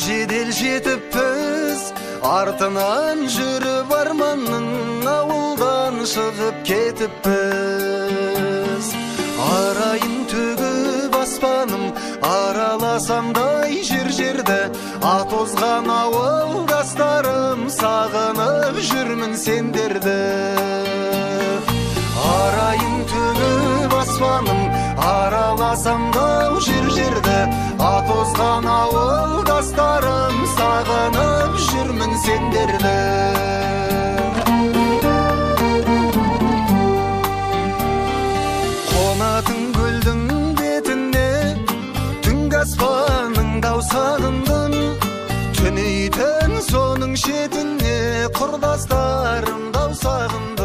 Жедел жетіппіз, артынан жүріп арманның ауылдан шығып кетіппіз. Арайын төгіп аспаным, араласамдай жер-жерді, ат озған ауылдастарым, сағынып жүрмін сендерді. Арайын төгіп аспаным, араласамдау жер-жерді, ат озған ауылдастарым, сағынып жүрмін сендерді. Қонатын көлдің бетіне, түнгі аспанның дау сағындым, түнейтін соның шетіне, құрдастарым дау сағындым.